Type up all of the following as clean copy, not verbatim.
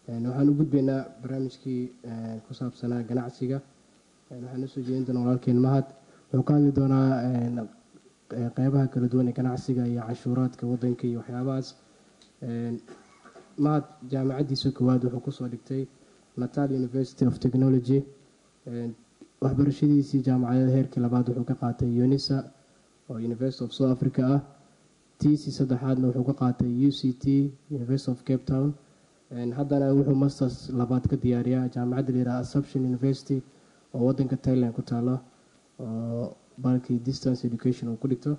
Waxaan u gudbaynaa barnaamijkii ku saabsanaa ganacsiga. Waxaan usoo jeedin doonaa walaalkeen Mahad. Wuxuu ka hadli doonaa qeybaha kala duwan ee ganacsiga iyo canshuuraadka wadanka iyo waxyaabahaas. Mahad jaamacaddiisa koowaad wuxuu kusoo dhigtay Natal University of Technology. Waxbarashadiisii jaamacadeed heerkii labaad wuxuu ka qaatay UNISA oo University of South Africa ah. Tiisii saddexaadna wuxuu ka qaatay UCT, University of Cape Town. Haddana wuxuu masters labaad ka diyaariyaa jaamacadda la yidhaha Assumption University oo wadanka Thailand ku taalo, oo balkii distance education uu ku dhigto.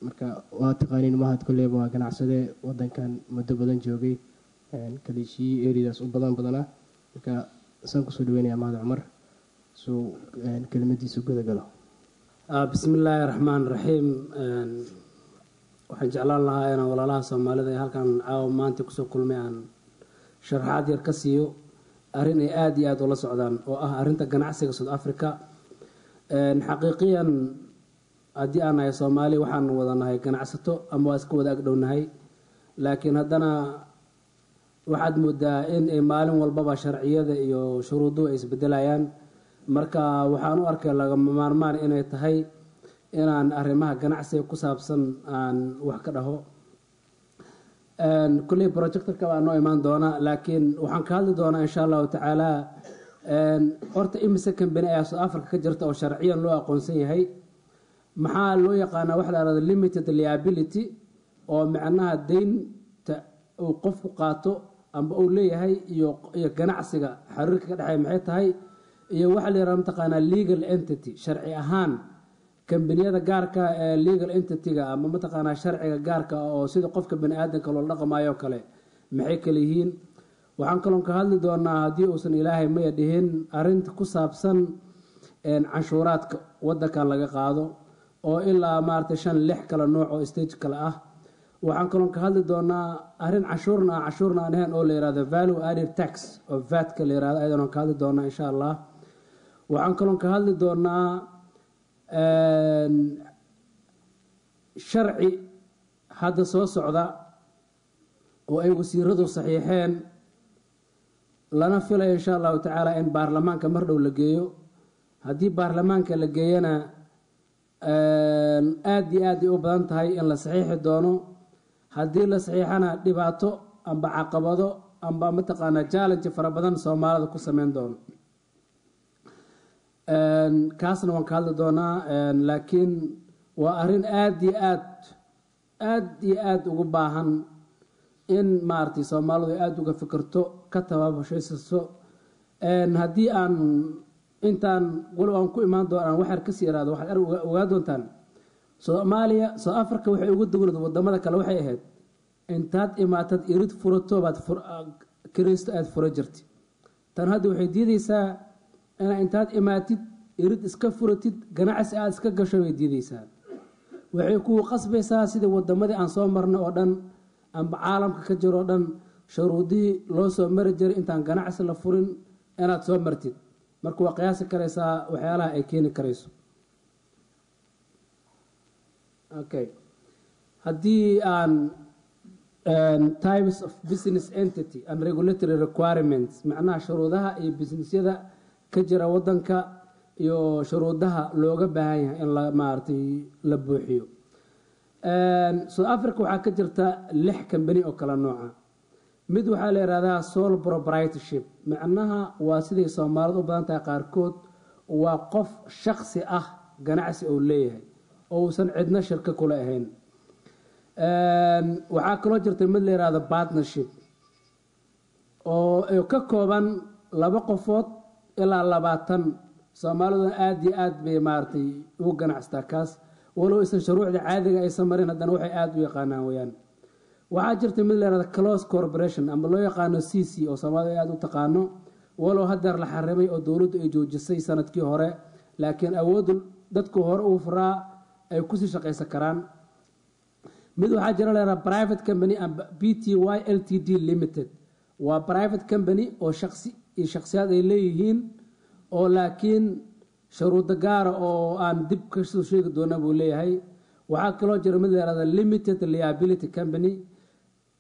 Marka waa taqaaniin Mahad, kolleyba waa ganacsade wadankan muddo badan joogay, kaliishiyii areadaas u badan badanaa. Marka saan kusoo dhaweynaya Mahad Cumar suu kelimadiisa guda galo. Bismi illaahi raxmaan raxiim. Waxaan jeclaan lahaa inaan walaalaha Soomaalida ee halkan caawa maanta kusoo kulmay aan sharaxaad yar ka siiyo arrin ay aada iyo aada ula socdaan, oo ah arrinta ganacsiga South Africa. Xaqiiqiyan, haddii aan nahay Soomaali, waxaan wada nahay ganacsato ama waa iska wada agdhownahay, laakiin haddana waxaad moodaa in ay maalin walbaba sharciyada iyo shuruuduhu ay isbedelayaan. Marka waxaan u arkay lagama maarmaan inay tahay inaan arrimaha ganacsiga ku saabsan aan wax ka dhaho. Kulley projectorka baa noo imaan doona, laakiin waxaan ka hadli doonaa, insha Allahu tacaala, horta imise company ayaa South Africa ka jirta oo sharciyan loo aqoonsan yahay? Maxaa loo yaqaanaa waxa la hahdo limited liability, oo macnaha deynta uu qofku qaato amba uu leeyahay iyo ganacsiga xiriirka ka dhexeeya maxay tahay? Iyo waxaa la yihahda mataqaanaa legal entity, sharci ahaan kambaniyada gaarka ee legal entity-ga ama mataqaanaa sharciga gaarka oo sida qofka bani aadamka loola dhaqmayo kale maxay kale yihiin? Waxaan kaloon ka hadli doonaa, haddii uusan Ilaahay maya dhihin, arrinta ku saabsan canshuuraadka wadankan laga qaado oo ilaa maaragtay shan lix kala nooc oo stage kale ah. Waxaan kaloon ka hadli doonaa arrin canshuurna ah, canshuurna aan ahayn, oo la yihahdo value added tax oo VAT-ka la yihahdo, ayadan ka hadli doonaa, insha Allah. Waxaan kaloon ka hadli doonaa sharci hadda soo socda oo ay wasiiradu saxiixeen, lana filayo, insha Allahu tacaala, in baarlamaanka mar dhow la geeyo. Haddii baarlamaanka la geeyana, aada iyo aad ay u badan tahay in la saxiixi doono. Haddii la saxiixana, dhibaato amba caqabado amba mataqaanaa challenge fara badan Soomaalida ku sameyn doono. Kaasna waan ka hadli doonaa, laakiin waa arrin aada iyo aad aada iyo aada ugu baahan in maaragtay Soomaalidu ay aada uga fikirto, ka tabaabashaysaso. Haddii aan intaan walow aan ku imaan doon aan waxyar kasii iraado, waxaad ogaa doontaan Soomaaliya, South Africa waxay ugu duwanayd wadamada kale waxay ahayd intaad imaatad irid furato baad kiraysto aada fura jirti. Tan hadda waxay diideysaa inaa intaad imaatid irid iska furatid, ganacsi aada iska gasho bay diideysaa. Waxay kugu qasbaysaa sidii wadamadii aan soo marnay oo dhan amba caalamka ka jiro oo dhan, shuruudihii loo soo mari jiray intaan ganacsi la furin inaad soo martid. Marka waa qiyaasi karaysaa waxyaalaha ay keeni karayso. Okay, haddii aan types of business entity and regulatory requirements, macnaha shuruudaha iyo businessyada ka jira wadanka iyo shuruudaha looga baahan yahay in la maaragtay la buuxiyo. South Africa waxaa ka jirta lix company oo kala nooca. Mid waxaa la yihahdaa sole proprietorship, macnaha waa siday Soomaalidu u badan tahay qaarkood, waa qof shaksi ah ganacsi uu leeyahay oo uusan cidna shirko kula ahayn. Waxaa kaloo jirta mid la yihahdo partnership oo ka kooban 2 qofood ilaa 20. Soomaaliduna aada iyo aad bay maaragtay ugu ganacsataa kaas, walow aysan shuruucda caadiga aysan marin, haddana waxay aada u yaqaanaan weyaan. Waxaa jirta mid la yihahdo close corporation ama loo yaqaano CC, oo Soomaalida ay aada u taqaano, walow hadeer la xarimay oo dowladdu ay joojisay sanadkii hore, laakiin awooddu dadku hore uu furaa ay kusii shaqaysan karaan. Mid waxaa jira la yihahda private company amba Pty Ltd limited, waa private company oo shaqsi iyo shaksiyaad ay leeyihiin, oo laakiin shuruudo gaara oo aan dib kasoo sheegi doona buu leeyahay. Waxaa kaloo jira mid la yihahda limited liability company.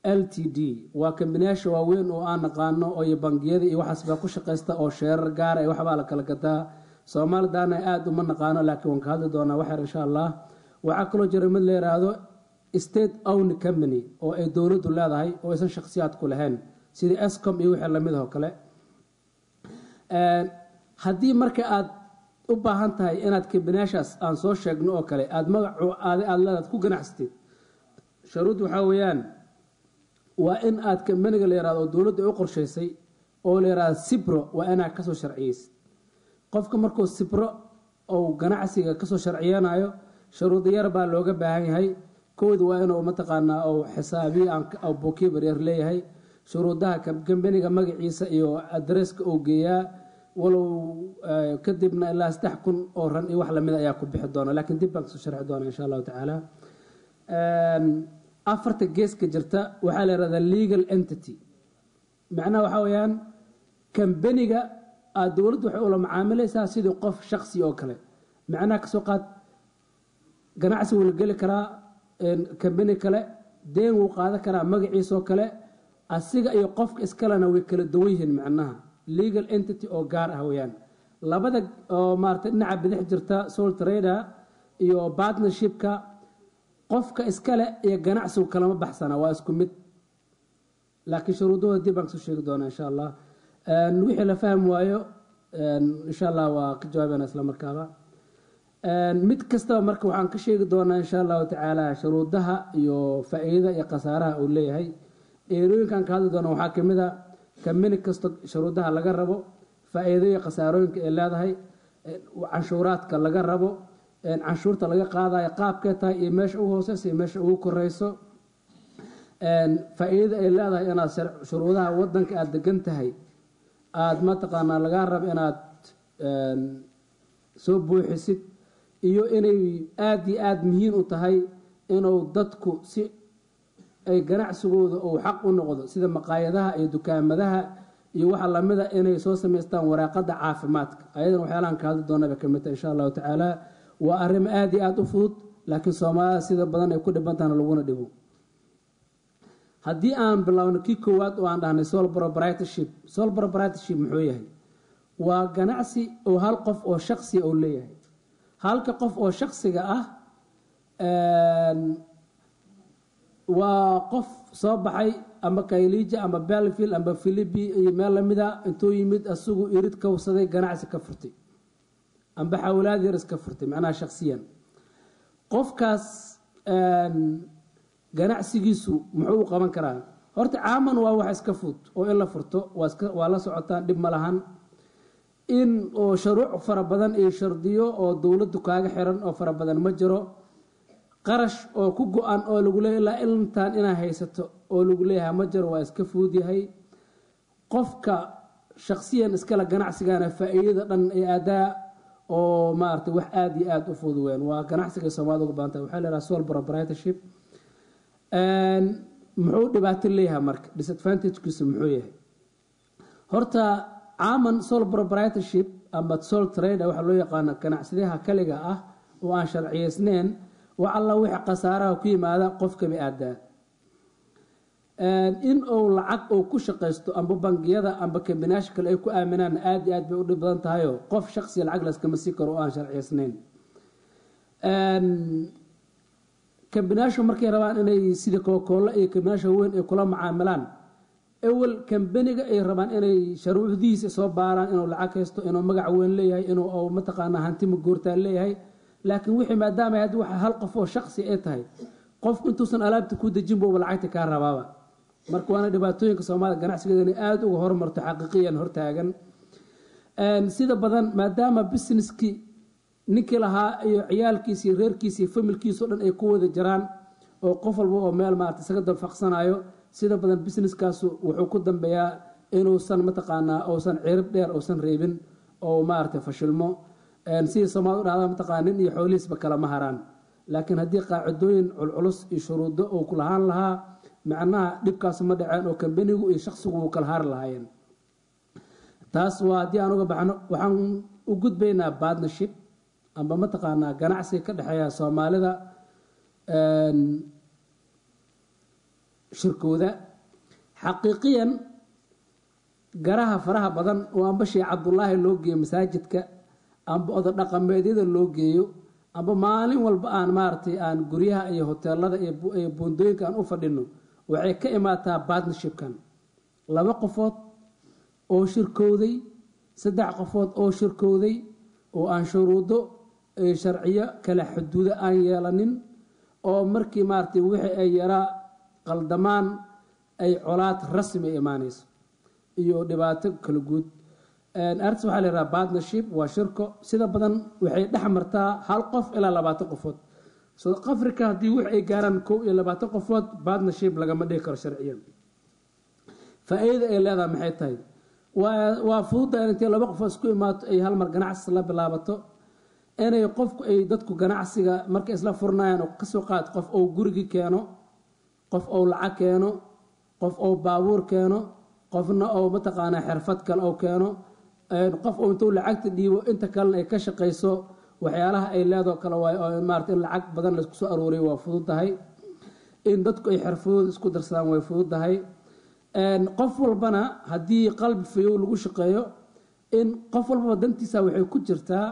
Ltd waa kambaniyaasha waaweyn oo aan naqaano oo iyo bangiyada iyo waxaas baa ku shaqaysta oo sheerar gaara iyo waxbaa la kala gadaa. Soomaalidana aada uma naqaano, laakiin waan ka hadli doonaa waxyar, insha Allah. Waxaa kaloo jira mid la yidhaahdo state owned company oo ay dowladdu leedahay oo aysan shakhsiyaadku lahayn, sidii Eskom iyo wixii lamid oo kale. Haddii marka aad u baahan tahay inaad kambaniyaashaas aan soo sheegno oo kale aada magacu aad leedaad ku ganacsatid, shuruud waxaa weeyaan waa in aad kambaniga la yihahdo oo dowladda ay u qorshaysay oo la yihahdo CIPRO waa inaad kasoo sharciyeysid. Qofka markuu CIPRO ou ganacsiga kasoo sharciyanayo, shuruudo yar baa looga baahan yahay. Kowda waa inuu mataqaanaa ou xisaabiye bookkeeper yar leeyahay, shuruudaha kambaniga magaciisa iyo adresska uu geeyaa, walow kadibna ilaa 3000 oo ran iyo wax lamida ayaa ku bixi doona, laakiin dib baan kasoo sharxi doona, insha Allahu tacaala. Afarta geeska jirta waxaa la yihahdaa legal entity. Macnaha waxaa weeyaan kambaniga aad dowladdu waxay ula macaamilaysaa sidii qof shaksi oo kale. Macnaha kasoo qaad ganacsi wuu la geli karaa kambani kale, deen wuu qaadan karaa magaciisoo kale, asiga iyo qofka iskalena way kala duwan yihiin. Macnaha legal entity oo gaar ah weeyaan. Labada oo maarata dhinaca bidix jirta, sole trader iyo partnershipka, qofka iskale iyo ganacsigu kalama baxsana, waa isku mid, laakiin shuruudahooda dib baan kasoo sheegi doonaa, insha Allah. Wixii la fahmi waayo, insha Allah, waa ka jawaabayna isla markaaba. Mid kastaba marka waxaan ka sheegi doonaa, insha Allahu tacaala, shuruudaha iyo faa'iidada iyo khasaaraha uu leeyahay. Eerooyinkan ka hadli doona waxaa kamid a kambani kasta shuruudaha laga rabo, faa'iido iyo khasaarooyinka ay leedahay, canshuuraadka laga rabo, canshuurta laga qaadayo qaabkee tahay iyo meesha ugu hooseysa iyo meesha ugu koreyso, faa'iidada ay leedahay inaad shuruudaha wadanka aada degan tahay aada mataqaanaa lagaa rabo inaad soo buuxisid, iyo inay aada iyo aada muhiim u tahay inuu dadku si ay ganacsigooda uu xaq u noqdo, sida maqaayadaha iyo dukaamadaha iyo waxa lamida, inay soo samaystaan waraaqada caafimaadka. Ayadana waxyaalahan ka hadli doona bay kamid tahay, insha Allahu tacaala. Waa arrimo aada iyo aada u fudud, laakiin Soomaalida sida badan ay ku dhibantahana laguna dhibo. Haddii aan bilowno kii koowaad oo aan dhahnay sole proprietorship. Sole proprietorship muxuu yahay? Waa ganacsi oo hal qof oo shaksiya uu leeyahay. Halka qof oo shaksiga ah waa qof soo baxay ama Khayelitsha ama Bellville ama Philippi iyo meel lamida intuu yimid, isagu irid kawsaday, ganacsi ka furtay amba xawlaad yar iska furtay. Macnaha shaksiyan qofkaas ganacsigiisu muxuu u qaban karaa? Horta caaman waa wax iska fudud oo in la furto waa la socotaan, dhib ma lahan in oo shuruuc fara badan iyo shardiyo oo dowladdu kaaga xiran oo fara badan ma jiro. Qarash oo ku go-an oo lagu leeyahy ilaa intaan inaa haysato oo lagu leeyahay ma jiro, waa iska fudud yahay. Qofka shaksiyan iskale ganacsigana faa'iidada dhan ee aadaa oo maaragtay wax aada iyo aada u fudud weyn. Waa ganacsiga Soomaalida uga badan tahay, waxaa la yidhaha sole proprietorship. Muxuu dhibaato leeyahay marka? Disadvantagekiisu muxuu yahay? Horta caaman sole proprietorship ama sole trader waxaa loo yaqaana ganacsadaha kaliga ah oo aan sharciyeysneyn, wax alla wixii khasaaraha ku yimaada qofkaba aadaa. In uu lacag uu ku shaqaysto amba bangiyada amba kambaniyaasha kale ay ku aaminaan aada iyo aad bay u dhib badan tahayo. Qof shaksiya lacag layskama sii karo oo aan sharciyeysnayn. Kambaniyaashu markay rabaan inay sida Coca-Cola iyo kambaniyaasha weyn ay kula macaamilaan, ewel kambaniga ay rabaan inay sharuucdihiisa soo baaraan, inuu lacag haysto, inuu magac weyn leeyahay, inuu mataqaanaa hanti maguurtaan leeyahay. Laakiin wixii maadaama haddi waxa hal qof oo shaksi ay tahay, qofku intuusan alaabta ku dejin buuba lacagta kaa rabaaba. Marka waana dhibaatooyinka Soomaalida ganacsigeeda inay aada uga horumarto xaqiiqiyan hortaagan. Sida badan maadaama businesskii ninkii lahaa iyo ciyaalkiisa iyo reerkiisa iyo familkiisa o dhan ay ku wada jiraan oo qof walba oo meel maarata isaga dabfaqsanayo, sida badan businesskaasu wuxuu ku dambeeyaa inuusan mataqaanaa uusan cirib dheer uusan reebin oo maarata fashilmo. Sidii Soomaalida u dhahdaa mataqaana, nin iyo xoolihiisba kalama haraan. Laakiin haddii qaacidooyin culculus iyo shuruudo uu ku lahaan lahaa, macnaha dhibkaasu ma dhaceen oo kambanigu iyo shaksigu wuu kala hari lahaayeen. Taas waa haddii aan uga baxno, waxaan u gudbaynaa partnership amba mataqaanaa ganacsiga ka dhexeeya Soomaalida. Shirkooda xaqiiqiyan garaha faraha badan oo amba Sheekh Cabdulaahi loo geeyo masaajidka, amba oda dhaqameedyada loo geeyo, amba maalin walba aan maaragtay aan guryaha iyo hoteelada iyo buundooyinka aan u fadhino, waxay ka imaataa partnershipkan. Laba qofood oo shirkooday, saddex qofood oo shirkooday oo aan shuruudo sharciyo kala xuduudo aan yeelanin, oo markii maaragtay wixii ay yaraa qaldamaan ay colaad rasmi imaanayso iyo dhibaato kala guud. Arrintaas waxaa la yidhaha partnership, waa shirko. Sida badan waxay dhex martaa hal qof ilaa 20 qofood. South Africa haddii wix ay gaaraan 21 qofood, partnership lagama dhigi karo sharciyan. Faa-iida ay leedahay maxay tahay? Waa fududa in intay laba qofood isku imaato ay hal mar ganacsi la bilaabato, inay qofku ay dadku ganacsiga markay isla furnayaan oo kasoo qaad qof ou gurigii keeno, qof ou lacag keeno, qof ou baabuur keeno, qofna ou mataqaanaa xirfad kale ou keeno, qof uu intuu lacagta dhiibo inta kalena ay ka shaqayso. Waxyaalaha ay leedoo kale waay oo maarata in lacag badan laisku soo aruuriyo waa fududahay, in dadku ay xirfadooda isku darsadaan way fududahay. Qof walbana haddii qalbi fayow lagu shaqeeyo, in qof walbaba dantiisa waxay ku jirtaa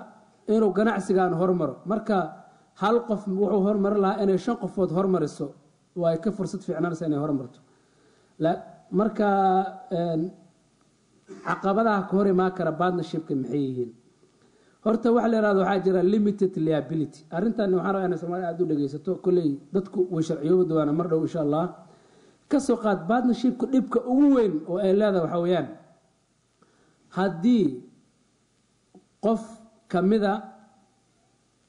inuu ganacsigan hormaro. Marka hal qof wuxuu hormari lahaa inay shan qofood hormariso, waa ka fursad fiicnaanaysa inay hormarto. Marka caqabadaha ka hor imaan kara partnershipka maxay yihiin? Horta waxa la yihahdo waxaa jira limited liability. Arrintan waxaan rabaa inay Soomaaliya aada u dhegeysato. Kolley dadku way sharciyoobi doonaan mar dhow, insha Allah. Kasoo qaad partnershipka, dhibka ugu weyn oo ay leedahay waxaa weeyaan haddii qof kamida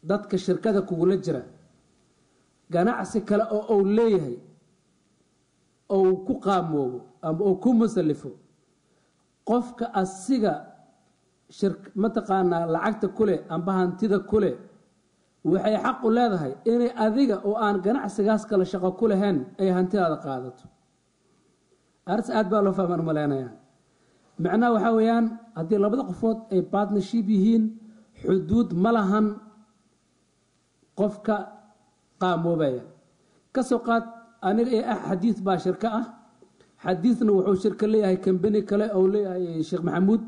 dadka shirkada kugula jira ganacsi kale oo uu leeyahay ou ku qaamoobo ama uu ku musalifo, qofka asiga shir mataqaanaa lacagta kuleh amba hantida kuleh waxay xaq u leedahay inay adiga oo aan ganacsigaas kale shaqo ku lahayn ay hantidaada qaadato. Arrintas aad baa loo fahmaan umaleynaya. Macnaha waxaa weeyaan haddii labada qofood ay partnership yihiin, xuduud ma lahan qofka qaamoobaya. Kasoo qaad aniga iyo ah Xadiis baa shirko ah. Xadiisna wuxuu shirko leeyahay kambani kale oo leeyahay Sheekh Maxamuud.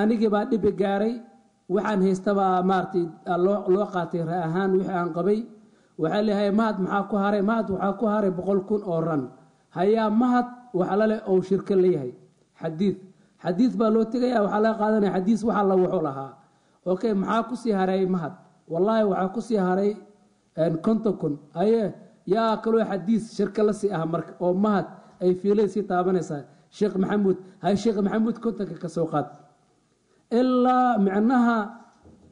Anigii baa dhibi gaaray, waxaan haystabaa maaratay loo qaatay ra ahaan wixii aan qabay. Waxaa leeyahay Mahad, maxaa ku haray? Mahad waxaa ku haray 100,000 oo ran. Hayaa Mahad waxa laleh oo shirko leeyahay Xadiid. Xadiis baa loo tegaya, waxaa laga qaadanaya xadiis waxa la wuxuu lahaa. Okay, maxaa kusii haray Mahad? Wallaahi waxaa kusii haray 50,000. Haye, yaa kaloo xadiis shirka la sii ah marka oo Mahad ay fiilay sii taabanaysaa? Sheekh Maxamuud. Hay, Sheekh Maxamuud 50-ka ka soo qaad. Ilaa micnaha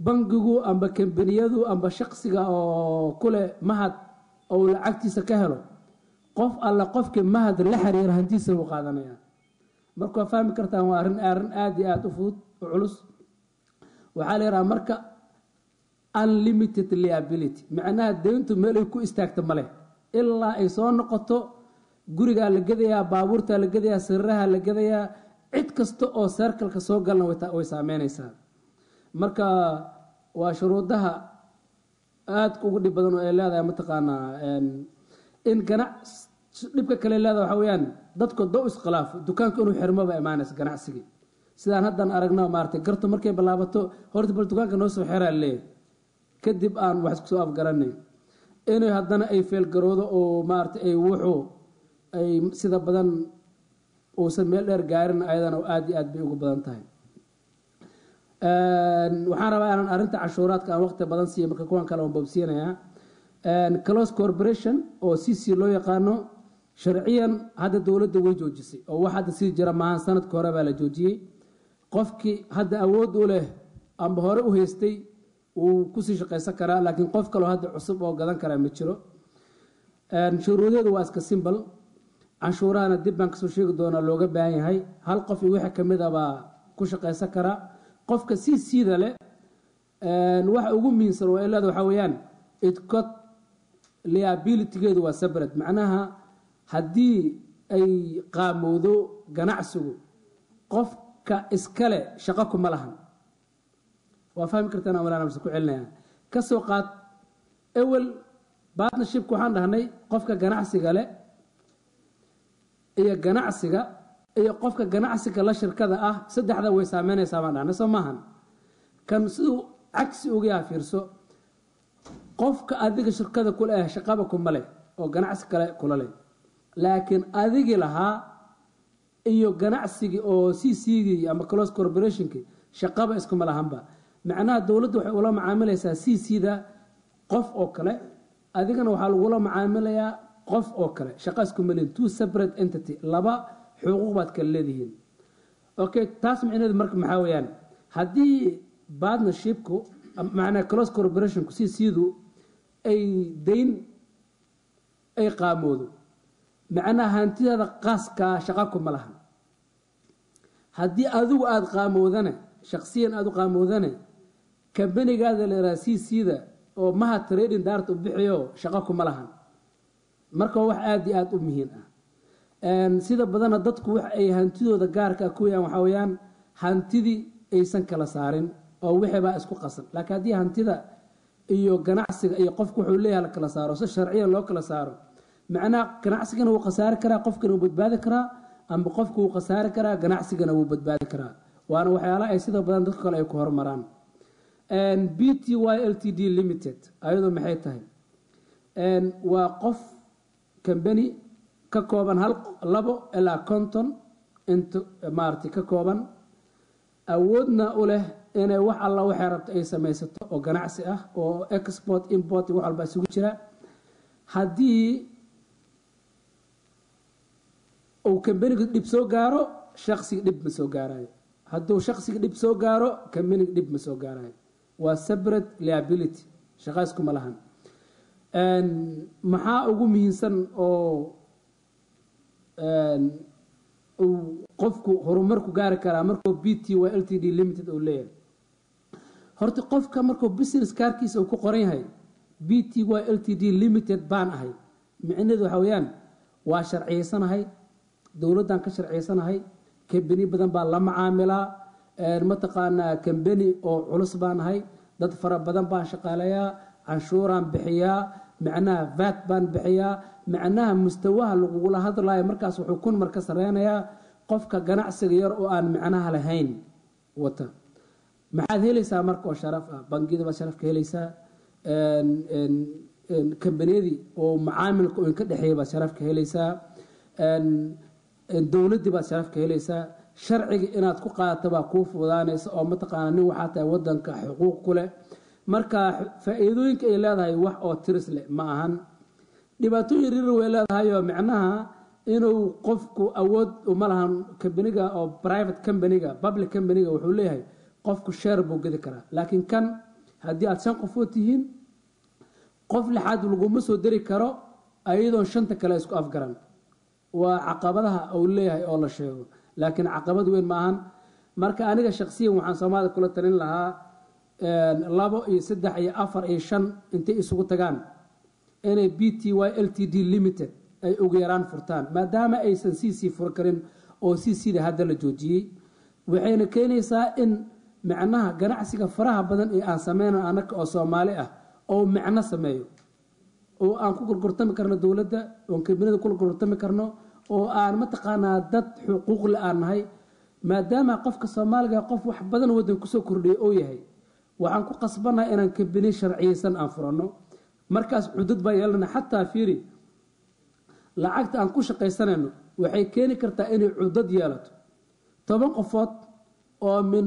bangigu amba kambaniyadu amba shaqsiga oo kule Mahad ou lacagtiisa ka helo, qof alla qofkii Mahad la xiriira hantiisa wuu qaadanaya. Marka waa fahmi kartaan, waa arrin aada iyo aada u fudud oo culus. Waxaa la yidhaha marka unlimited liability, macnaha deyntu meel ay ku istaagta male ilaa ay soo noqoto. Gurigaa la gadayaa, baabuurtaa la gadayaa, siriraha la gadayaa, cid kasta oo circleka soo galna way saameynaysaa. Marka waa shuruudaha aadka ugu dhib badan oo ay leedahay mataqaanaa in ganac. Dhibka kale leedahay waxaa weeyaan dadku doo iskhilaafo, dukaanku inuu xirmo ba imaanaysa ganacsigii. Sidaan haddan aragno maaratay gartu markay bilaabato, horta bal dukaanka noo soo xeraa leeyahay, kadib aan wax isku soo afgaranay. Inay haddana ay failgaroodo oo maaratay ay wuxuu ay sida badan uusan meel dheer gaarin, ayadana aada iyo aad bay ugu badan tahay. Waxaan rabaa inaan arrinta cashuuraadka aan waqti badan siiyo. Marka kuwan kale waan boobsiinayaa. Close corporation oo CC loo yaqaano, sharciyan hadda dowladda way joojisay oo wax hadda sii jira maahan, sanadka hore baa la joojiyey. Qofkii hadda awood u leh amba hore u haystay wuu kusii shaqaysan karaa, laakiin qof kaloo hadda cusub oo gadan karaa ma jiro. Shuruudeedu waa iska simple. Canshuurahana dib baan kasoo sheegi doonaa. Looga baahan yahay hal qof iyo wixii kamid a baa ku shaqaysan karaa. Qofka CC-da leh waxa ugu muhiimsan waa ilaada waxaa weeyaan idcod liabilitygeedu waa separate. Macnaha haddii ay qaamowdo ganacsigu, qofka iskale shaqo kuma lahan. Waa fahmi kartaan amalaan ku celinaya. Kasoo qaad ewel partnershipka waxaan dhahnay qofka ganacsiga leh iyo ganacsiga iyo qofka ganacsiga la shirkada ah, saddexda way saameynaysaa baan dhahnay, soo maahan? Kan siduu cagsi uga yaha fiirso. Qofka adiga shirkada kula ah shaqaba kuma leh oo ganacsi kale kula leh, laakiin adigii lahaa iyo ganacsigii oo CC-gii ama close corporationkii shaqaba iskuma lahanba. Macnaha dowladda waxay ula macaamilaysaa CC-da qof oo kale, adigana waxaa lagula macaamilayaa qof oo kale. Shaqa iskuma lehin, two separate entity, laba xuquuq baad kala leedihiin. Okay, taas micnaheedu marka maxaa weeyaan? Haddii partnershipku, macnaa close corporationku, CC-du ay dayn ay qaamoodo, macnaha hantidaada qaaskaa shaqa kuma lahan. Haddii adigu aada qaamoodane, shaksiyan aada u qaamoodane, kambanigaada la yidhaha CC-da oo Maha Trading daarta u bixiyo shaqo kuma lahan. Marka wax aada iyo aada u muhiim ah. Sida badana dadku wax ay hantidooda gaarka ku yaan waxaa weeyaan hantidii aysan kala saarin oo wixii isku qasan. Laakiin haddii hantida iyo ganacsiga iyo qofku wuxuu leeyahay la kala saaro, si sharciyan loo kala saaro, macnaha ganacsigana wuu khasaari karaa, qofkana wuu badbaadi karaa, ama qofku wuu khasaari karaa, ganacsigana wuu badbaadi karaa. Waana waxyaalaha ay sida badan dadka kale ay ku horumaraan. Pty Ltd limited ayadoo maxay tahay? Waa qof company ka kooban hal, labo ilaa 50 int maaragtay ka kooban, awoodna u leh inay wax alla waxay rabto ay samaysato oo ganacsi ah oo export, import, wax walba isugu jira. Haddii uu kambaniga dhib soo gaaro, shaksiga dhib ma soo gaarayo. Hadduu shaksiga dhib soo gaaro, kambaniga dhib ma soo gaarayo. Waa separate liability, shaqa iskuma lahan. Maxaa ugu muhiimsan oo uu qofku horumar ku gaari karaa markuu Pty Ltd limited uu leeyahay? Horta qofka markuu business kaarkiisa uu ku qoran yahay "Pty Ltd limited baan ahay", micnaheedu waxa weeyaan waa sharciyeysanahay, dowladdan ka sharciyeysanahay, kambani badan baa la macaamilaa, mataqaanaa kambani oo culus baan ahay, dad fara badan baan shaqaaleeyaa, canshuuraan bixiyaa, macnaha VAT baan bixiyaa. Macnaha mustawaha lagugula hadlayo markaas wuxuu kun mar ka sareynayaa qofka ganacsiga yar oo aan macnaha lahayn wata. Maxaad helaysaa marka oo sharaf ah? Bangiyada baad sharaf ka helaysaa, kambaniyadii oo macaamilka oo ka dhexeeya baad sharaf ka helaysaa, dowladdii baad sharaf ka helaysaa, sharciga inaad ku qaadato baa kuu fududaanaysa oo mataqaana nin waxaa tahay wadanka xuquuq ku leh. Marka faa-iidooyinka ay leedahay wax oo tiris leh ma ahan. Dhibaatooyin rir way leedahayoo micnaha inuu qofku awood uma lahan kambaniga oo private companyga. Public companyga wuxuu leeyahay qofku share buu gedi karaa, laakiin kan haddii aad shan qofood tihiin, qof lixaad laguma soo dari karo ayadoon shanta kale isku afgaran. Waa caqabadaha uu leeyahay oo la sheego, laakiin caqabad weyn ma ahan. Marka aniga shaksiyan waxaan Soomaalida kula talin lahaa labo iyo saddex iyo afar iyo shan intay isugu tagaan inay Pty Ltd limited ay ugu yaraan furtaan, maadaama aysan CC furi karin oo CC da hadda la joojiyey. Waxayna keenaysaa in macnaha ganacsiga faraha badan ee aan sameyno anaka oo Soomaali ah oo macno sameeyo oo aan ku gorgortami karno dowladda, oon kambanida kula gorgortami karno, oo aan mataqaanaa dad xuquuqle aan nahay. Maadaama qofka Soomaaliga qof wax badan waddan kusoo kordhiyay oo yahay, waxaan ku qasbanahay inaan kambani sharciyeysan aan furanno. Markaas cudud baan yeelana. Xataa fiiri, lacagta aan ku shaqaysanayno waxay keeni kartaa inay cudad yeelato. 10 qofood oo min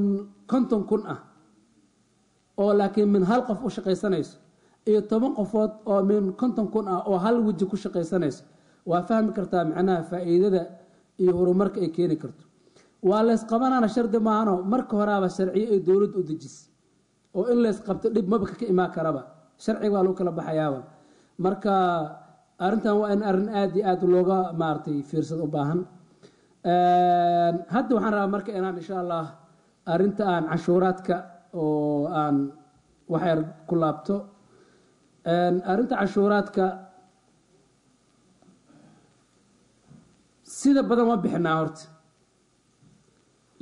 50,000 ah oo laakiin min hal qof u shaqaysanayso iyo 10 qofood oo min 50,000 ah oo hal weji ku shaqaysanayso, waa fahmi kartaa macnaha faa'iidada iyo horumarka ay keeni karto. Waa laysqabanana shardi maahano, marka horaaba sharciyo ay dowladda u dejis oo in laysqabto dhib maba ka imaan karaba, sharciga waa lagu kala baxayaaba. Marka arrintan waa in arrin aada iyo aada looga maaragtay fiirsad u baahan. Hadda waxaan rabaa marka inaan insha Allah arrinta aan canshuuraadka oo aan waxyar ku laabto. Arrinta canshuuraadka sida badan waa bixinaa horta,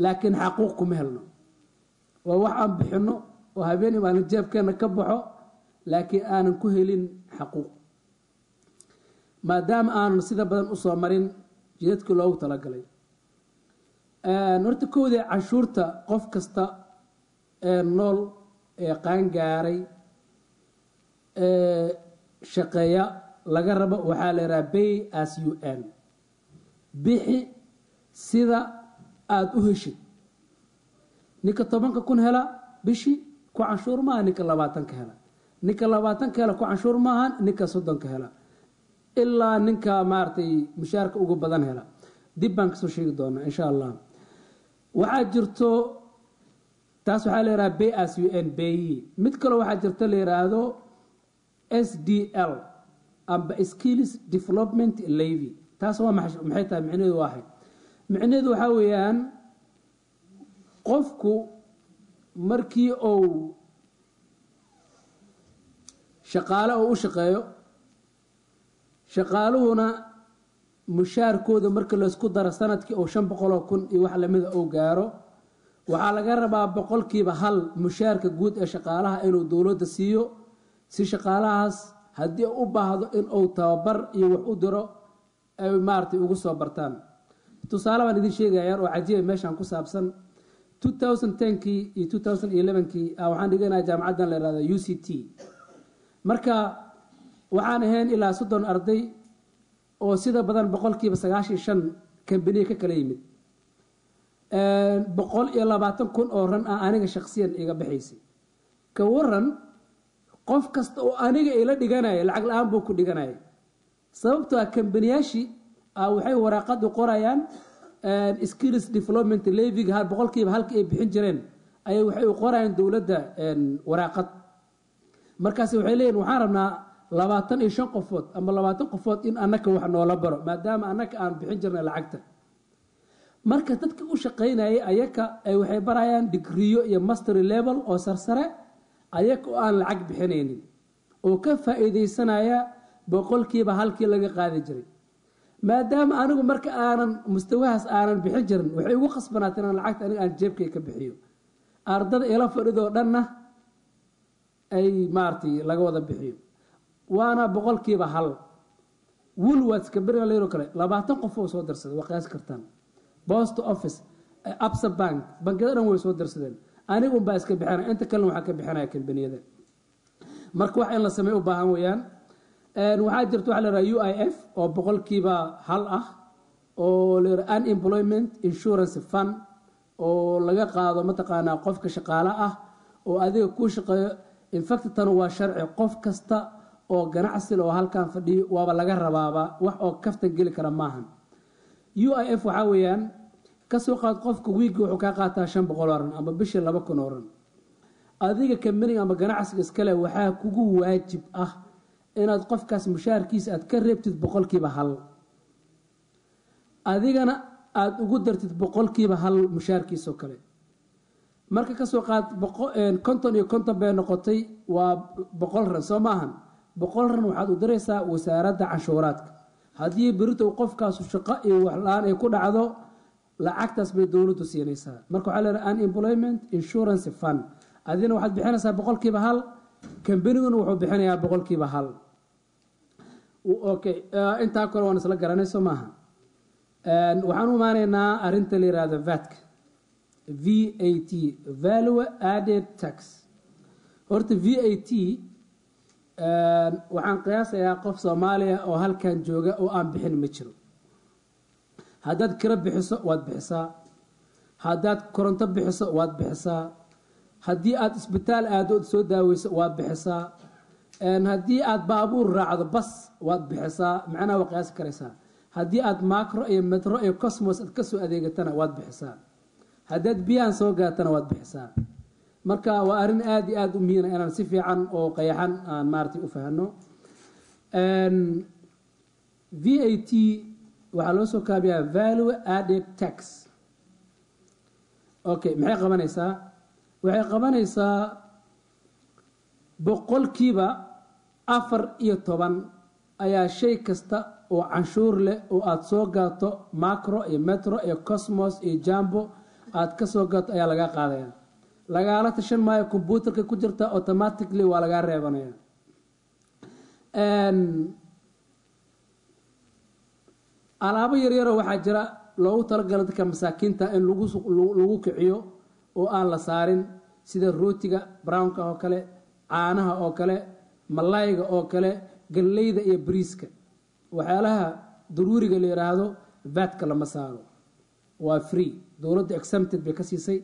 laakiin xaquuq kuma helno. Waa wax aan bixinno oo habeen maalin jeebkeena ka baxo, laakiin aanan ku helin xaquuq, maadaama aanan sida badan usoo marin Jidadkii loogu talagalay. Horta kowdii, canshuurta qof kasta ee nool ee qaangaaray ee shaqeeya laga rabo waxaa la yidhaha pay as you earn, bixi sida aada u heshid. Ninka 10-ka kun hela bishii ku canshuur maaha ninka 20-ka hela, ninka 20-ka hela ku canshuur maahan ninka 30-ka hela, ilaa ninka maaragtay mushaarka ugu badan hela. Dib baan kasoo sheegi doonaa, insha Allah. Waxaa jirto, taas waxaa la yidhaha pay as you earn, PAYE. Mid kaloo waxaa jirta la yidhaahdo SDL amba Skills Development Levy. Taas waa maxay tahay micnaheedu? Waaxay micnaheedu waxaa weeyaan, qofku markii uu shaqaale oo u shaqeeyo, shaqaaluhuna mushaarkooda marka laysku daro sanadkii oo 500,000 iyo wax lamida uu gaaro, waxaa laga rabaa 1% mushaarka guud ee shaqaalaha inuu dowladda siiyo, si shaqaalahaas haddii u baahdo in uu tababar iyo wax u diro ay maaragtay ugu soo bartaan. Tusaale baan idin sheegaya oo cajiiba meeshan ku saabsan. 2010kii iyo 2011kii waxaan dhiganaya jaamacaddan la yihahdo UCT. Marka waxaan ahayn ilaa 30 arday oo sida badan 95% kambaniya ka kala yimid. 120,000 oo ran ah aniga shaksiyan iga baxaysay. Ka waran, qof kasta oo aniga ila dhiganaya lacag la-aan buu ku dhiganaya, sababtoo ah kambaniyaashii waxay waraaqadu qorayaan skills development levyga 1%-ka ay bixin jireen ayay waxay u qorayaan dowladda waraaqad. Markaas waxay leeyihin, waxaan rabnaa 25 qofood ama 20 qofood in annaka wax noola baro, maadaama annaka aan bixin jirnay lacagta. Marka dadka u shaqaynayay ayaka ay waxay barayaan digriyo iyo mastery level oo sarsare, ayaka oo aan lacag bixinaynin oo ka faa'iidaysanaya 1%-kii laga qaadi jiray. Maadaama anigu marka aanan mustawahaas aanan bixin jirin, waxay igu khasbanaatay inaan lacagta aniga aan jeebkay ka bixiyo, ardada ila fadhidoo dhanna ay maaragtay laga wada bixiyo, waana 1%. Woolworths kambaniga layro kale 20 qof oo soo dirsaday, waa qiyaasi kartaan. Post Office, Absa Bank, bangiyada dhan way soo dirsadeen. Aniga unbaa iska bixinaya, inta kalena waxaa ka bixinaya kambaniyada. Marka wax in la sameey u baahan weeyaan. Waxaa jirta waxa la yidhaha UIF oo 1% ah, oo la yidhaha Unemployment Insurance Fund, oo laga qaado mataqaanaa qofka shaqaale ah oo adiga kuu shaqeeyo. In fact, tan waa sharci. Qof kasta oo ganacsi oo halkan fadhiyo waaba laga rabaaba, wax oo kaftan geli kara maahan. UIF waxaa weeyaan, kasoo qaad qofka wiiggi wuxuu kaa qaataa 500 oo ran ama bishii 2000 oo ran. Adiga kambaniga ama ganacsiga iskale waxaa kugu waajib ah inaad qofkaas mushaarkiisa aad ka reebtid 1%, adigana aada ugu dartid 1% mushaarkiisoo kale. Marka kasoo qaad 50 iyo 50 bay noqotay, waa 100 ran, soo maahan? 100 ran waxaad u diraysaa Wasaaradda Canshuuraadka. Haddii berito qofkaasu shaqo iyo wax la-aan ay ku dhacdo, lacagtaas bay dowladdu siinaysaa. Marka waxaa leedahay Unemployment Insurance Fund. Adina waxaad bixinaysaa 1%, kambaniguna wuxuu bixinayaa 1%. Okay, intaa kale waan isla garanay, soo maaha? Waxaan u imaanaynaa arrinta la yihahdo VATka, VAT, Value Added Tax. Horta VAT waxaan qiyaasayaa qof Soomaaliya oo halkan jooga oo aan bixin ma jiro. Haddaad kiro bixiso, waad bixisaa. Haddaad koronto bixiso, waad bixisaa. Haddii aad isbitaal aado ood soo daaweyso, waad bixisaa. Haddii aad baabuur raacdo, bas, waad bixisaa. Macnaha waa qiyaasi karaysaa. Haddii aad Makro iyo Metro iyo Cosmos aad kasoo adeegatana, waad bixisaa. Haddaad biyahan soo gaatana, waad bixisaa. Marka waa arrin aada iyo aada u muhiina inaan si fiican oo qayaxan aan maaragtay u fahano. VAT waxaa loo soo kaabiyaa Value Added Tax. Okay, maxay qabanaysaa? Waxay qabanaysaa 14% ayaa shay kasta oo canshuur leh oo aada soo gaato, Makro iyo Metro iyo Cosmos iyo Jumbo aad ka soo gaato, ayaa lagaa qaadaya. Lagaala tashan maayo, computerka ku jirta, automatically waa lagaareebanaya. Alaabo yaryaroo waxaa jira loogu talagala dadka masaakiinta in lagu kiciyo oo aan la saarin, sida rootiga brownka oo kale, caanaha oo kale, malayga oo kale, galleyda iyo bariiska. Waxyaalaha daruuriga la yidhaahdo VATka lama saaro, waa free, dowladda exempted bay ka siisay.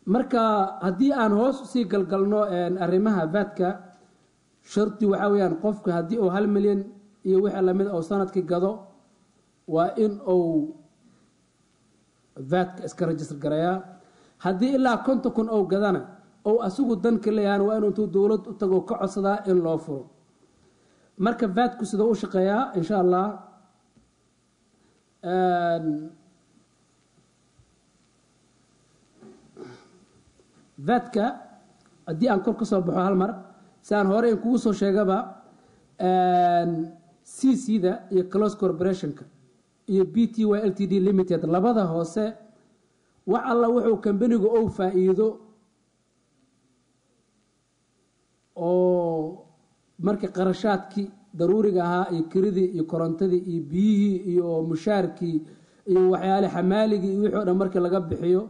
Marka haddii aan hoos usii galgalno arrimaha VATka, shardi waxaa weeyaan qofka haddii uu 1 milyan iyo wixii lamid uu sanadkii gado, waa in uu VATka iska register garayaa. Haddii ilaa 50,000 ou gadana, ou asigu danka leeyahana, waa inuu intuu dowlad u tago ka codsadaa in loo furo. Marka VATku sidoo u shaqeeyaa, insha Allah, VATka haddii aan kor ka soo baxo hal mar, si aan hore in kugu soo sheegaba, CC da iyo close corporationka iyo PTY LTD limited, labada hoose, wax alla wuxuu kambanigu ou faa'iido oo markii qarashaadkii daruuriga ahaa iyo kiridii iyo korontadii iyo biyihii iyo mushaarkii iyo waxyaale xamaaligii iyo wixii o dhan markii laga bixiyo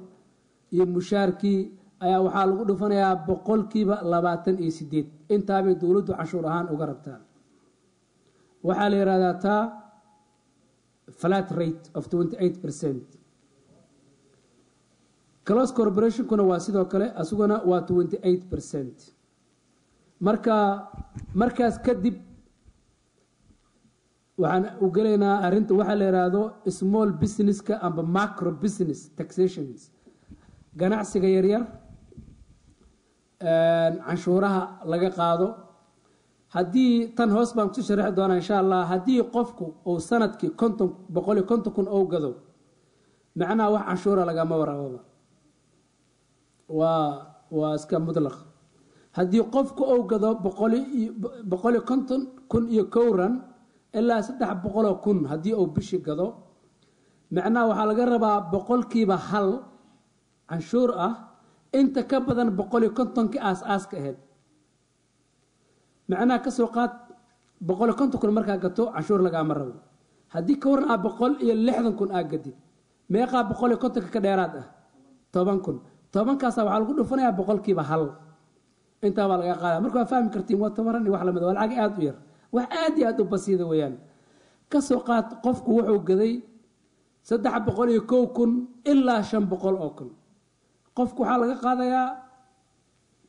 iyo mushaarkii, ayaa waxaa lagu dhufanayaa 28%. Intaabay dowladdu canshuur ahaan uga rabtaa. Waxaa la yidhahdaa taa flat rate of 28%. Close corporationkuna waa sidoo kale, asuguna waa 28%. Marka markaas kadib waxaan u gelaynaa arrinta waxaa la yidhaahdo small businesska amba macro business taxations, ganacsiga yaryar canshuuraha laga qaado. Haddii tan hoos baan kusii sharaxi doonaa, insha Allah. Haddii qofku uu sanadkii 50, 150,000 ou gado, macnaha wax canshuura lagama warababa, waa iska mutlaq. Haddii qofku uu gado 150,001 ilaa 300,000 haddii uu bishi gado, macnaha waxaa laga rabaa 1% canshuur ah inta ka badan 150-kii aas-aaska ahayd. Macnaha kasoo qaad 150,000 markaa gato, canshuur lagaama rabo. Haddii ka waran aa 160,000 aa gadid, meeqaa 150-ka ka dheeraad ah? 10,000. Tobankaasa waxaa lagu dhufanayaa 1%, intaa baa laga qaada. Marka waa fahmi kartiin, waa tobaran iyo wax lamid, waa lacag aada u yar, wax aad iyo aad u basiida weeyaan. Kasoo qaad qofku wuxuu gaday 301,000 ilaa 500,000, qofku waxaa laga qaadayaa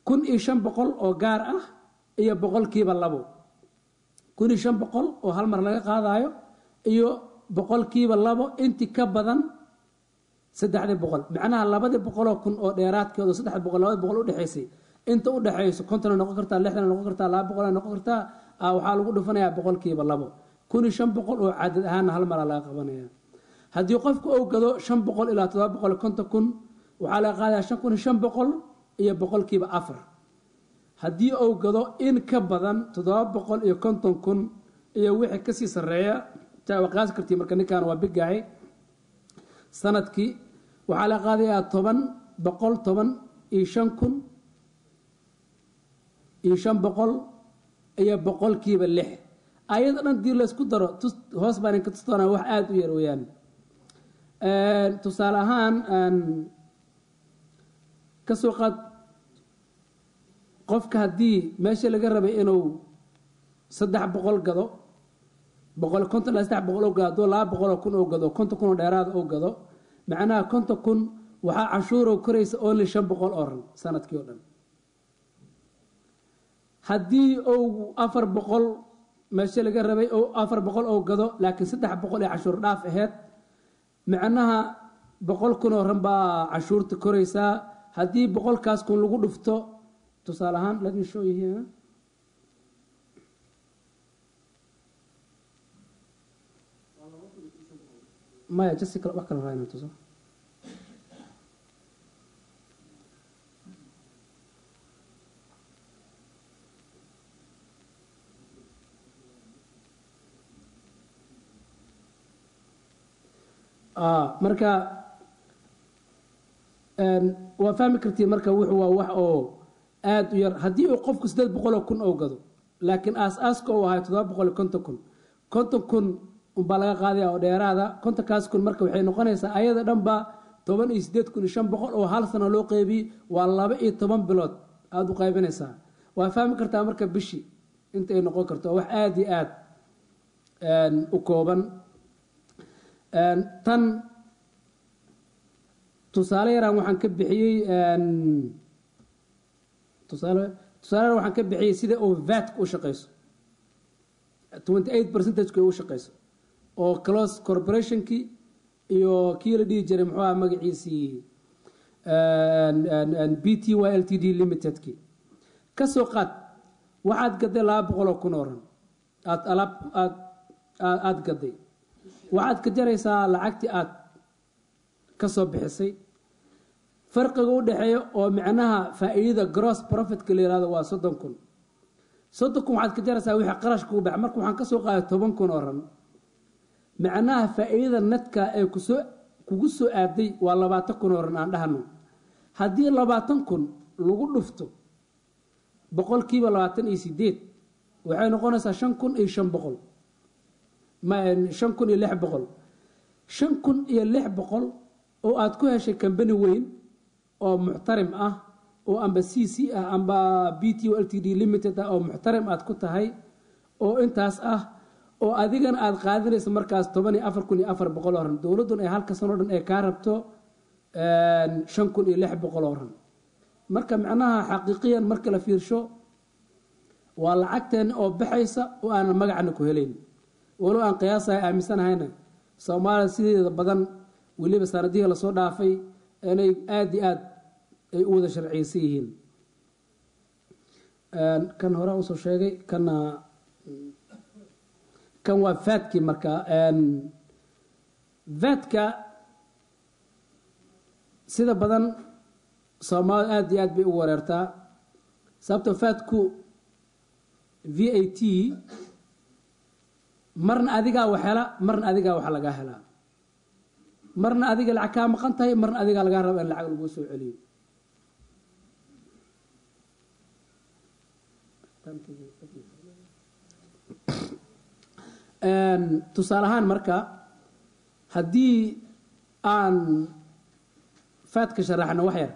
1,500 oo gaar ah iyo 2%. 1,500 oo hal mar laga qaadayo iyo 2% intii ka badan 300. Macnaha 200,000 oo dheeraadkeedo 300 200 udhexaysay, inta u dhexayso, 50 noqon kartaa, 60 noqon kartaa, 200 noqon kartaa, waxaa lagu dhufanayaa 2%. 1,500 oo cadad ahaana hal maraa laga qabanaya. Haddii qofku uu gado 500 ilaa 750,000, waxaa laga qaadaya 5,500 iyo 4%. Haddii uu gado in ka badan 750,000 iyo wixii kasii sarreeya, taa waa qiyaasi kartii. Marka ninkan waa big guy. Sanadkii waxaa laga qaadayaa 115,500 iyo 6%. Ayada dhan dii laysku daro, hoos baan inka tus doonaa, wax aada u yar weeyaan. Tusaale ahaan, kasoo qaad qofka haddii meesha laga rabay inuu 300 gado, 150 ilaa 300 oo gado, hadduu 200,000 oo gado, 50,000 oo dheeraada oo gado, macnaha 50,000 waxaa canshuurow koraysa only 500 oo ran sanadkii oo dhan. Haddii uu 400 meesha laga rabay oo 400 oo gado, laakiin 300 ee canshuur dhaaf aheyd, macnaha 100,000 oo ran baa canshuurta koraysaa. Haddii 100-kaas kun lagu dhufto, tusaale ahaan, let me show you here. Maya, just wax kale raa inaan tuso. Marka waa fahmi kartiin. Marka wuxuu waa wax oo aada u yar. Haddii uu qofku 800,000 oo gado, laakiin aas-aaska uu ahay 750,000, 50,000. Unbaa laga qaadaya oo dheeraada. 50-kaas kun marka waxay noqonaysaa ayada dhanba 18,500 oo hal sano loo qeybiyey, waa 12 bilood aada u qaybinaysaa. Waa fahmi kartaa marka bishii inta ay noqon karto. Wax aada iyo aada u kooban. Tan tusaale yaraan waxaan ka bixiyey, tusaale yaraan waxaan ka bixiyey sida oo VAT u shaqeyso, 28 percentage u shaqeyso, oo close corporationkii iyo kii la dhihi jiray, muxuu aha magaciisii, PTY LTD limitedkii. Ka soo qaad waxaad gaday 200,000 oo ran aad alaab aad aada gaday. Waxaad ka jaraysaa lacagtii aad ka soo bixisay. Farqiga u dhexeeya oo micnaha faa'iidada gross profitka la yihahdo waa 30,000. 30,000 waxaad ka jaraysaa wixii qarash kugu baxa. Marka waxaan ka soo qaaday 10,000 oo ran. Macnaha faa'iidada netka ee kugu soo aaday waa 20,000 oo ran aan dhahno. Haddii 20,000 lagu dhufto 28%, waxay noqonaysaa 5,500, 5,600. 5,600 oo aad ku heshay kambani weyn oo muxtarim ah, oo amba CC ah amba PTY LTD limited ah, oo muxtarim aad ku tahay, oo intaas ah, oo adigana aad qaadanayso markaas 14,400 oo ran, dowladdun ay halka sanoo dhan ay kaa rabto 5,600 oo ran. Marka macnaha xaqiiqiyan marka la fiirsho, waa lacagteena oo baxaysa oo aanan magacna ku helayn. Walow aan qiyaasahay, aaminsanahayna Soomaaliya sideeda badan, weliba sanadihii lasoo dhaafay, inay aada iyo aad ay u wada sharciyeysan yihiin. Kan hore usoo sheegay, kana kan waa VATkii. Marka VATka sida badan Soomaalida aada iyo aad bay u wareertaa, sababto VATku, VAT, marna adigaa wax hela, marna adigaa wax lagaa helaa. Marna adiga lacag kaa maqan tahay, marna adigaa lagaa raba in lacag laguu soo celiyo. Tusaale ahaan, marka haddii aan VATka sharaxno wax yar,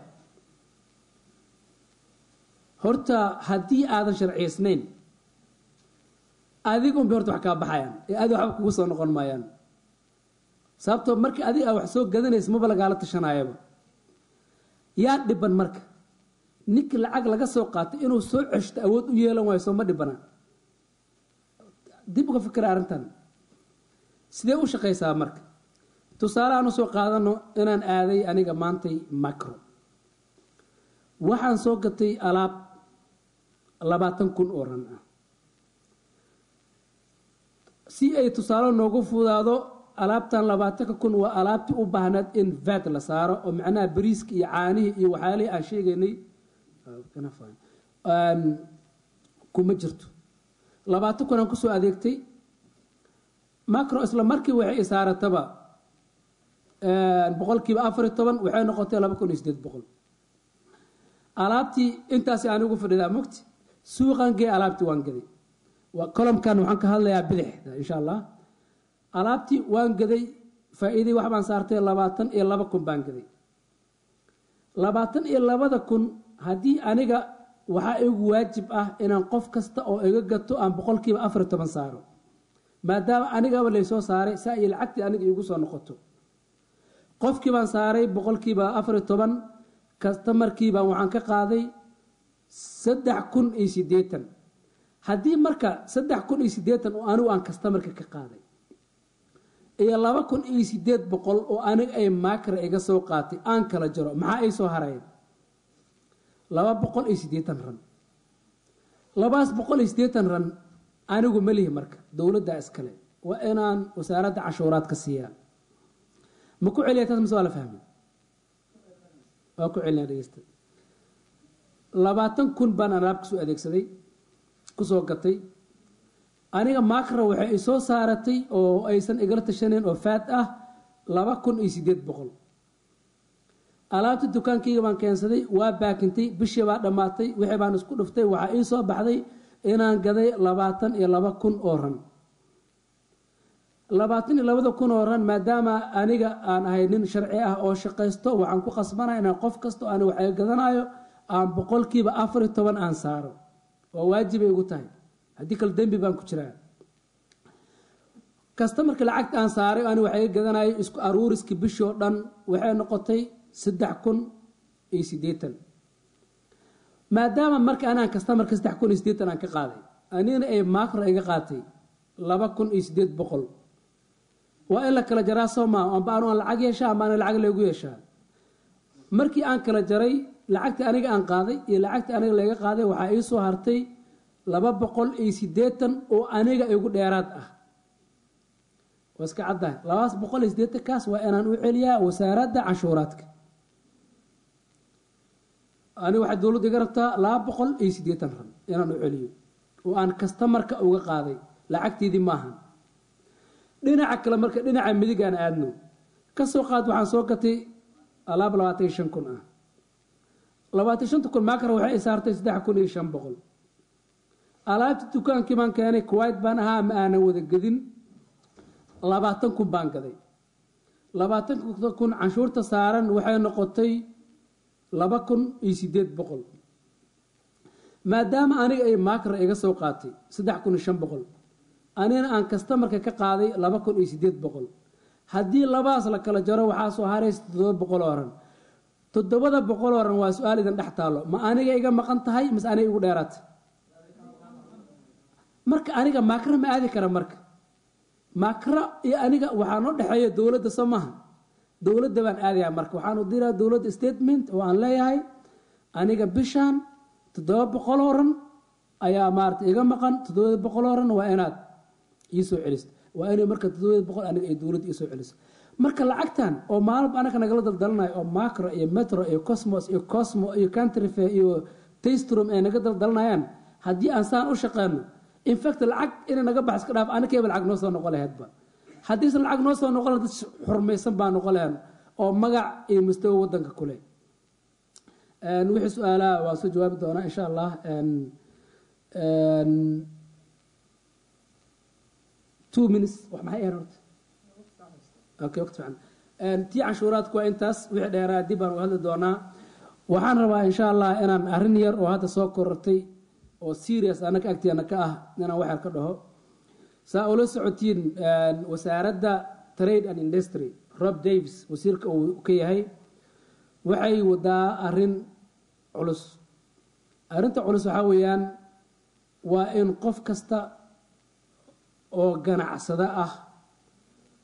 horta haddii aadan sharciyeysnayn, adiga unbay horta wax kaa baxayaan ee adi waxba kugu soo noqon maayaan. Sababtoo markii adiga aa wax soo gadanaysa, maba lagaala tashanayaba. Yaa dhiban marka? Ninki lacag laga soo qaatay inuu soo ceshto awood u yeelan waayo, soo ma dhibana? Dib uga fikira arrintan sidee u shaqaysaa. Marka tusaale aan usoo qaadano inaan aaday aniga maantay Makro, waxaan soo gatay alaab 20,000 oo ran ah. Si ay tusaale noogu fudaado, alaabtan 20,000 waa alaabtii u baahnayd in VAT la saaro, oo macnaha bariiska iyo caanihii iyo waxyaalihii aan sheegaynay kuma jirto. 20,000 aan kusoo adeegtay Makro. Isla markii waxay isaarataba 14%, waxay noqotay 2,800. Alaabtii intaasi aan ugu fadhidaa mogti suuqan gee, alaabtii waan gaday. Columnkan waxaan ka hadlayaa bidixda, insha Allah. Alaabtii waan gaday, faa'iidii wax baan saartay, 22,000 baan gaday. 22,000 haddii aniga waxaa igu waajib ah inaan qof kasta oo iga gato aan 14% saaro, maadaama anigaba laysoo saaray, saa iyo lacagtii aniga iigu soo noqoto. Qofkii baan saaray 14%. Customerkii baan waxaan ka qaaday 3,080. Haddii marka 3,080 oo anigu aan customerka ka qaaday iyo 2,800 oo aniga ay Makro iga soo qaatay aan kala jaro, maxaa ay soo haraya? 280 ran. 280 ran anigu ma lihi marka, dowladdaa iskale, waa inaan wasaaradda canshuuraad ka siiyaa. Ma ku celiya taas mise waa la fahmay? Waa ku celinaya, dhegeysta. 20,000 baan alaab kusoo adeegsaday, kusoo gatay aniga. Makro waxay isoo saaratay oo aysan igala tashanayn oo VAT ah 2,800. Alaabta dukaankayga baan keensaday, waa baakintay, bishii baa dhammaatay, wixii baan isku dhuftay, waxaa ii soo baxday inaan gaday 22,000 oo ran. 22,000 oo rand, maadaama aniga aan ahay nin sharci ah oo shaqaysto, waxaan ku khasbanaya inaan qof kasta oo aniga waxay gadanayo aan 14% aan saaro. Waa waajibay igu tahay, haddii kale dembi baan ku jiraa. Customerka lacagta aan saaray aniga waxay gadanayo, isku aruuriskii bishii oo dhan waxay noqotay 3,080. Maadaama marka anaan customerka 3,080 aan ka qaaday, anigana ay Makro iga qaatay 2,800, waa in la kala jaraa, soo maa? Amba anu aan lacag yeeshaa amba ana lacag laygu yeeshaa. Markii aan kala jaray lacagtii aniga aan qaaday iyo lacagtii aniga layga qaaday, waxaa ii soo hartay 280 oo aniga igu dheeraad ah. Waa iska caddahay, 280 kaas waa inaan u celiyaa Wasaaradda Canshuuraadka. Aniga waxay dowladda iga rabtaa 280 rand inaan u celiyo oo aan customerka uga qaaday, lacagteedii maahan. Dhinaca kale, marka dhinaca midig aan aadno, ka soo qaad waxaan soo gatay alaab 25,000 ah. 25,000 Makro waxay i saartay 3,500. Alaabta dukaankii baan keenay, kuwait baan ahaa, ma aanan wada gedin, 20,000 baan gaday. 20,000 canshuurta saaran waxay noqotay 2,800. Maadaama aniga ay Makro iga soo qaatay 3,500, anina aan customerka ka qaaday 2,800, haddii labadaas la kala jaro waxaa soo haraysa 700 oo rand. 700 oo rand waa su-aal idin dhex taalo: ma aniga iga maqan tahay mise aniga igu dheeraatay? Marka aniga Makro ma aadi kara. Marka Makro iyo aniga waxaa noo dhexeeya dowladda, soo maaha? Dowladda baan aadayaa. Marka waxaan u diraa dowladda statement oo aan leeyahay aniga bishaan 700 oo rand ayaa maarata iga maqan, 700 oo rand waa inaad ii soo celiso. Waa inay marka 700 aniga ay dowladda ii soo celiso. Marka lacagtan oo maalinba anaga nagala daldalanayo oo Makro iyo Metro iyo Cosmos iyo Cosmo iyo Country Fair iyo Tastrom ay naga daldalanayaan, haddii aan saan u shaqeyno, in fact lacag inay naga bax iska dhaaf, anakayba lacag noo soo noqon lahaydba. Haddiisan lacag noo soo noqon lahayd, dad xurmaysan baa noqon lahayn oo magac iyo mustawa waddanka kule. Wixii su-aalaha waa soo jawaabi doonaa, insha Allah. 2 minutes wax maxay ahayd horta? Okay, waqti fiican. Tii canshuuraadku waa intaas. Wixii dheeraa dib baan u hadli doonaa. Waxaan rabaa, insha Allah, inaan arrin yar oo hadda soo korortay oo serious annaga agteena ka ah inaan wax yar ka dhaho. Saa ula socotiin, Wasaaradda Trade and Industry, Rob Davis wasiirka uu ka yahay, waxay wadaa arrin culus. Arrinta culus waxaa weeyaan waa in qof kasta oo ganacsada ah,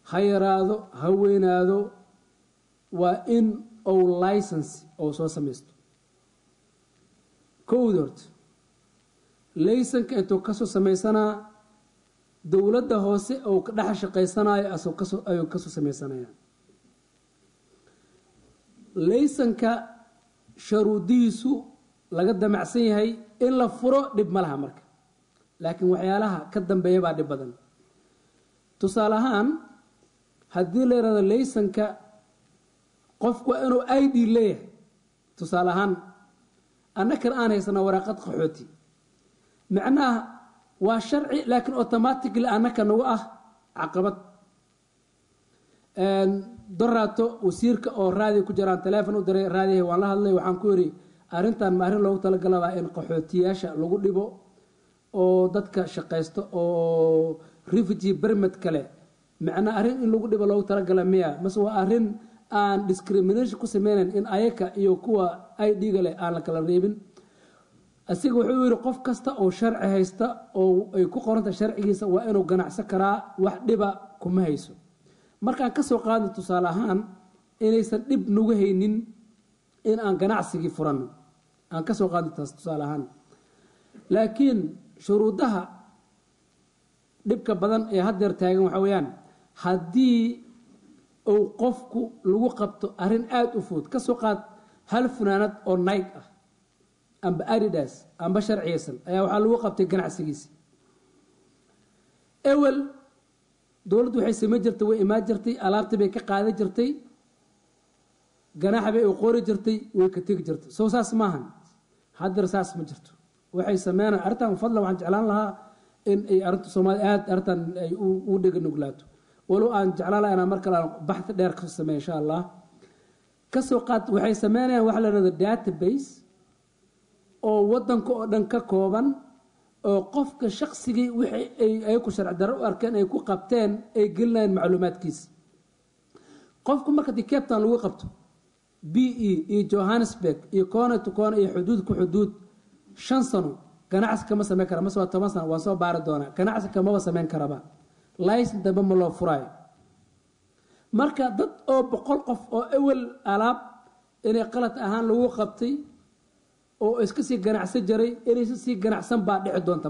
ha yaraado ha weynaado, waa in uu license ou soo samaysto. Kowdi horta licenseka intuu kasoo samaysanaa dowladda hoose ou ka dhex shaqaysanayo asoo kasoo ayuu kasoo samaysanaya. Licenseka sharuudihiisu laga damacsan yahay in la furo dhib ma laha marka, laakiin waxyaalaha ka dambeeya baa dhib badan. Tusaale ahaan, haddii la yidhahdo licenseka qofku waa inuu ID leeyahay, tusaale ahaan annakana aan haysana waraaqad qaxooti, macnaha waa sharci, laakiin automatically annaka nagu ah caqabad. Doraato wasiirka oo raadi ku jiraan telefon u diray, raadiyahay waan la hadlay. Waxaan ku yidhi, arrintan ma arrin loogu talagalabaa in qaxootiyaasha lagu dhibo oo dadka shaqaysto oo refugee permit kale, macnaa arrin in lagu dhibo loogu talagala miya, mase waa arrin aan discrimination ku sameynayn in ayaka iyo kuwa ID-ga leh aan la kala reebin? Asiga wuxuu yidhi qof kasta oo sharci haysta oo ay ku qoranta sharcigiisa waa inuu ganacsan karaa, wax dhiba kuma hayso. Markaan kasoo qaadno tusaale ahaan inaysan dhib nagu haynin in aan ganacsigii furanno, aan kasoo qaadno taas tusaale ahaan, laakiin shuruudaha dhibka badan ee haddeer taagan waxaa weeyaan haddii uu qofku lagu qabto arrin aada u fudud, kasoo qaad hal funaanad oo Nike ah amba Adidas amba sharciyeysan ayaa waxaa lagu qabtay ganacsigiisi. Ewel dowladdu waxay samayn jirtay, way imaan jirtay, alaabtii bay ka qaadan jirtay, ganaaxa bay u qori jirtay, way ka tegi jirtay. Soo saas maahan? Haddeer saas ma jirto. Waxay sameynayaan arrintan, fadlan waxaan jeclaan lahaa in ay arrinta Soomaalida aada arrintan ay u dhega nuglaato. Walow aan jeclaan lahaa inaan mar kale aan baxthi dheer kasoo sameeyo, insha Allah. Kasoo qaad, waxay sameynayaan waxa la yidhahdo database oo wadanka oo dhan ka kooban, oo qofka shaqsigii wixii ay ku sharci darro u arkeen ay ku qabteen ay gelinayaan macluumaadkiisa. Qofku marka dii Cape Town lagu qabto, BE iyo Johannesburg iyo corner to corner iyo xuduud ku xuduud, 5 sano ganacsi kama sameyn kara, mase waa 10 sano, waan soo baari doonaa, ganacsi kamaba sameyn karaba, licence dambe ma loo furaayo. Marka dad oo 100 qof oo ewel alaab inay qalad ahaan lagu qabtay oo iska sii ganacsan jiray inaysan sii ganacsan baa dhici doonta.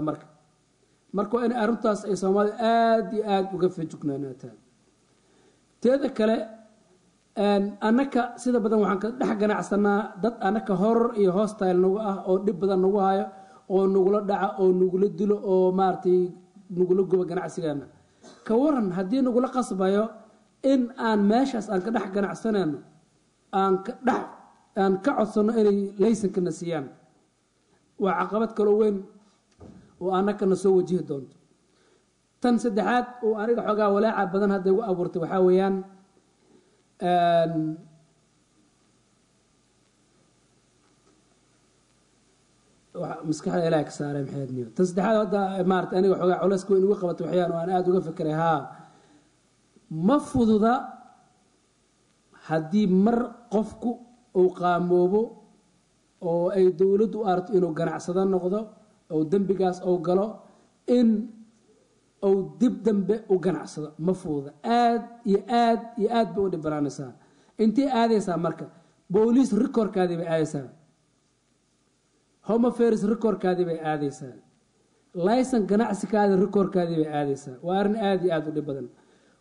Marka waa inay arrintaas ay Soomaalida aada iyo aada uga feejignaanaataa. Teeda kale, annaka sida badan waxaan ka dhex ganacsanaa dad annaka horor iyo hostile nagu ah oo dhib badan nagu hayo oo nagula dhaca oo nagula dilo oo maaragtay nagula gubo ganacsigeena. Ka waran haddii nagula qasbayo in aan meeshaas aan ka dhex ganacsanayno aan ka dhex aan ka codsano inay laysankana siiyaan? Waa caqabad kaloo weyn oo annakana soo wajihi doonto. Tan saddexaad oo aniga xoogaa walaaca badan hadda igu abuurtay waxaa weeyaan maskaxda Ilaah ka saaray maxayd niyo. Tan saddexaad hadda maarata aniga xoogaa culayska weyn igu qabatay waxyaan oo aan aada uga fikiray, haa, ma fududa haddii mar qofku uu qaamoobo oo ay dowladdu u aragto inuu ganacsado noqdo oo dembigaas uu galo in uu dib dambe u ganacsado. Ma fududa, aad iyo aad iyo aad bay u dhib banaanaysaa. Intay aadaysaa marka? Booliis recordkaadii bay aadaysaa, Home Affairs recordkaadii bay aadaysaa, licence ganacsikaada recordkaadii bay aadaysaa. Waa arrin aad iyo aad u dhib badan.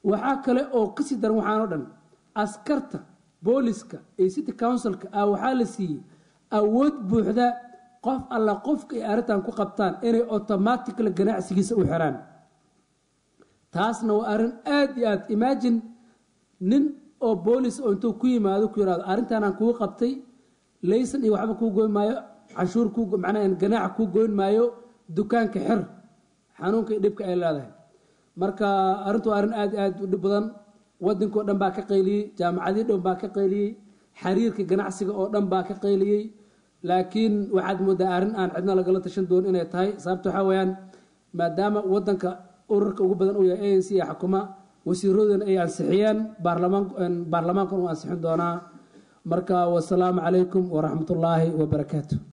Waxaa kale oo kasii daran waxaan oo dhan, askarta booliska iyo city councilka ah waxaa la siiyey awood buuxda qof alla qofka ay arrintan ku qabtaan inay automatically ganacsigiisa u xiraan. Taasna waa arrin aad iyo aad. Imagine nin oo boolis oo intuu ku yimaado ku yiraahdo, "Arrintaanaan kugu qabtay, licence iyo waxba kuu goyn maayo, canshuur kuu, macnaha ganaax kuu goyn maayo, dukaanka xir." Xanuunka iyo dhibka ay leedahay. Marka arrintu waa arrin aad iyo aad u dhib badan. Waddankao dhan baa ka qayliyey, jaamacadii dhan baa ka qayliyey, xiriirka ganacsiga oo dhan baa ka qayliyey, laakiin waxaad moodaa arrin aan cidna lagala tashan doonin inay tahay. Sababta waxaa weeyaan, maadaama waddanka ururka ugu badan uu yahay ANC ee xukuma, wasiiraduna ay ansixiyeen, baarlamaankan uu ansixin doonaa. Marka wasalaamu calaykum waraxmatullaahi wabarakaatu.